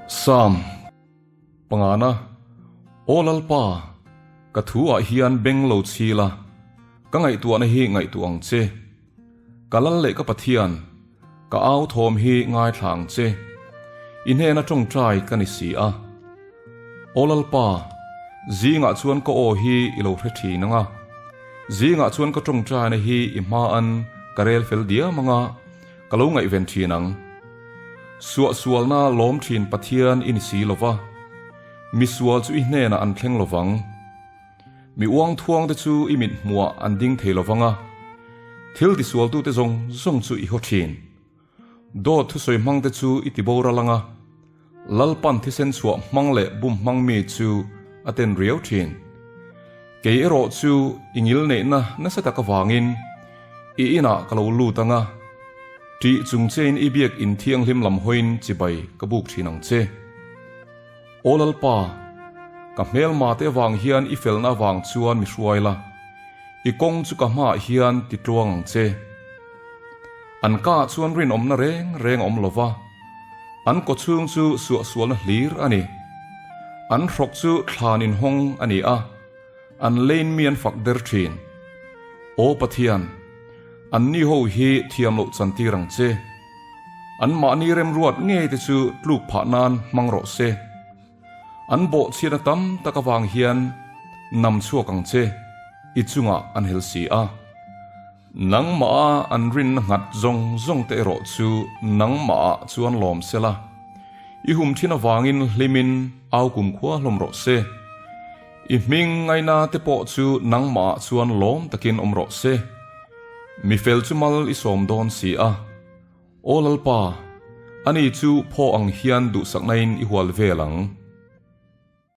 Sam pangana, Aw Lalpa, ka thu ah hian beng lo chhi la, ka ngaihtuahna hi ngaihtuah ang che. Ka lal leh ka Pathian, ka au thawm hi ngaithla ang che. I hnena tawngtai ka ni si a. Aw Lalpa, zingah chuan ka aw hi i lo hre thin ang a. Zingah chuan ka tawngtaina hi i hmaan ka rel fel diam ang a, ka lo ngaihven thin ang. Suahsualna lawm thin Pathian i ni si lo va, misual chu i hnenah an thleng lo vang. Mi uang thuang te chu i mit hmuah an ding thei lo vang a, thil tisualtute zawng zawng chu i haw thin. Dawt thusawi hmang te chu i ti boral ang a, Lalpan thisen chhuah hmang leh bum hmang mi chu a ten riau thin. Kei erawh chu i ngil neihna nasa tak avangin i inah ka lo lut ang a, ṭih chung chein i biak in thianghlim lam hawiin chibai ka buk thin ang che. Aw Lalpa, ka hmelma te avang hian i felna avang chuan mi hruai la, i kawng chu ka hmaah hian ti tluang ang che. An kaah chuan rinawmna reng reng a awm lo va, an kawchhung chu suahsualna hlir a ni. An hrawk chu thlan inhawng a ni a, an lein mi an fak der thin. Aw Pathian, anni ho hi thiam loh chantir ang che. Anmahni remruat ngei te chu tluk phah nan hmang rawh se. An bawhchhiatna tam tak avang hian nam chhuak ang che, i chungah an hel si a. Nangmah a an rinna nghat zawng zawng te erawh chu nangmah ah chuan lawm se la, i hum thin avangin hlimin au kumkhua hlawm rawh se. I hming ngaina te pawh chu nangmah ah chuan lawm takin awm rawh se. Mi fel chu mal i sawm dawn si a. Aw Lalpa, ani chu phaw ang hian duhsaknain i hual vel ang.